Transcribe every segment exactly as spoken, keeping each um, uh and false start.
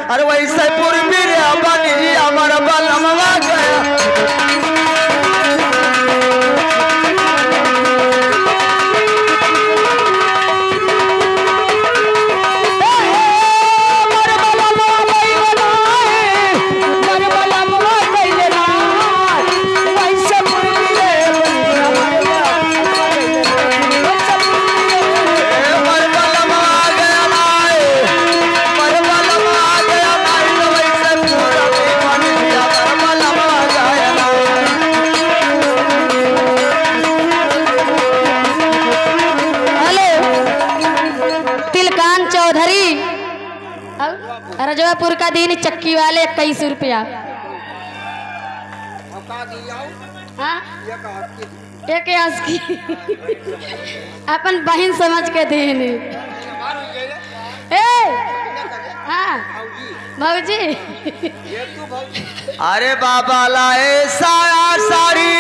अरे वैसे पूर्वी रे बन जी, हमर बलमवा गया। हेलो, तिलकान चौधरी, और रजवापुर का दीन चक्की वाले इक्कीस रुपया। हाँ? एक आस की। अपन बहिन समझ के दीन। ए, हाँ, भौजी। अरे बाबा लाए साया साड़ी,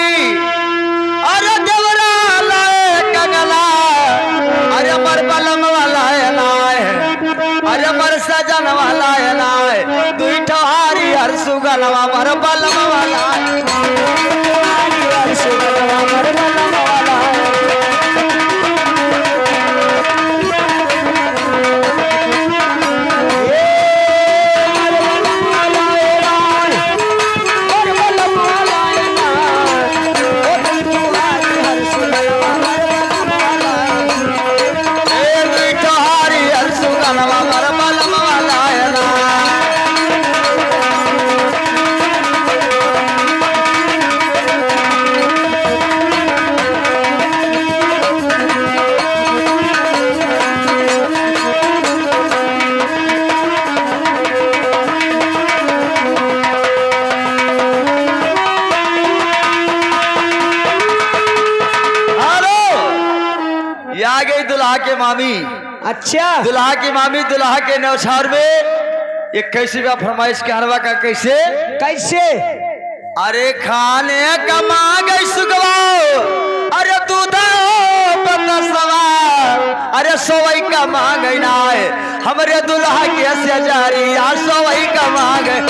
अरे देवरा लाए कंगना, अरे हमर बलमवा लाए लाए, अरे हमर सजनवा लाए लाए, दुई ठो हारी हर सुगनवा हमर बलमवा लाए। हेलो, ये आ गई दुल्हा के मामी। अच्छा। दुल्हा की मामी दुल्हा के न्योछावर में इक्कीस रुपया फरमाइश के हरवा का कैसे? कैसे? अरे खाने का मांगे सुगवा, अरे दूधा बतसवा, अरे सोवई का मांगे नाय, हमरे दुल्हा के सजारिया सोवई का मांगे।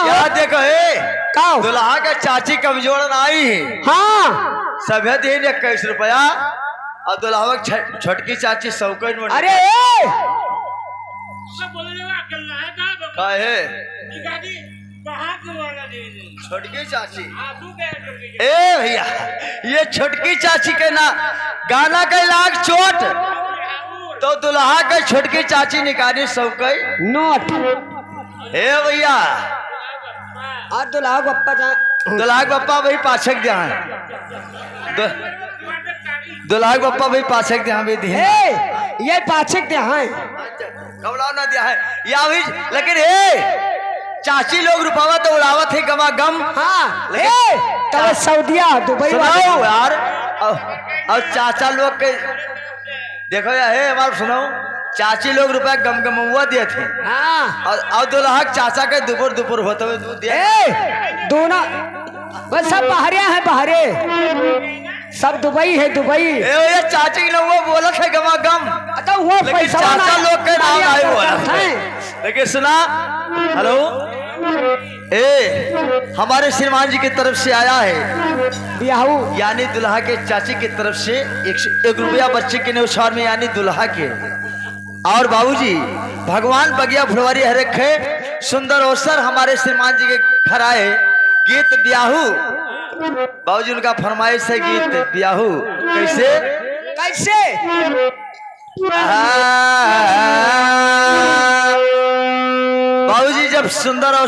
या देखो, ए, का हो? दुल्हा का चाची कमजोर नाई है। हाँ। सभे दिन इक्कीस रुपया, और दुल्हा का छ-, छोटकी चाची सौ का नोट। अरे, ए! काहे? छोटकी चाची। ए भैया, ये छोटकी चाची के ना गाना के लाग चोट, तो दुल्हा के छोटकी चाची निकाली सौ का नोट। ए भैया, आ दुल्हा के बप्पा जा। दुल्हा के बप्पा भाई पाछे के दिया है। दु-, दुल्हा के बप्पा भाई पाछे के दिया है, भाई दिए। ए, ये पाछे के दिया है। कबला ना दिया है। या भी, लेकिन ए, चाची लोग रुपावा तो उड़ावत है गमा गम। हाँ, लेकिन ए, तब चा-, सऊदिया, दुबई सुनाओ वाले। यार, और, और चाचा लोग के देखो या, हे, हमार सुनो, चाची लोग रुपया गमगमउआ देत है। हाँ। और, और दुल्हा के चाचा के दुपुर दुपुर होत हुए दूध देत। ए, दोनों, बस सब बहरे हैं, बहरे। सब दुबई है, दुबई। ए, ये चाची के नउआ बोलत है गमा गम। तो वो लेकिन पैसा चाचा वाला लोग के नाम नहीं बोलत है। लेकिन सुना, हेलो, ए, हमारे श्रीमान जी की तरफ से आया है। बियाहू। यानी दुल्हा के चाची की तरफ से एक, एक रुपया बच्ची के न्योछावर में, यानी दुल्हा के। और बाबूजी, भगवान बगिया फुलवारी हर रखे, सुंदर अवसर हमारे श्रीमान जी के घर आए, गीत ब्याहू। बाबूजी उनका फरमाइश है गीत ब्याहू। कैसे? कैसे? आहा। बाबूजी जब सुंदर अवसर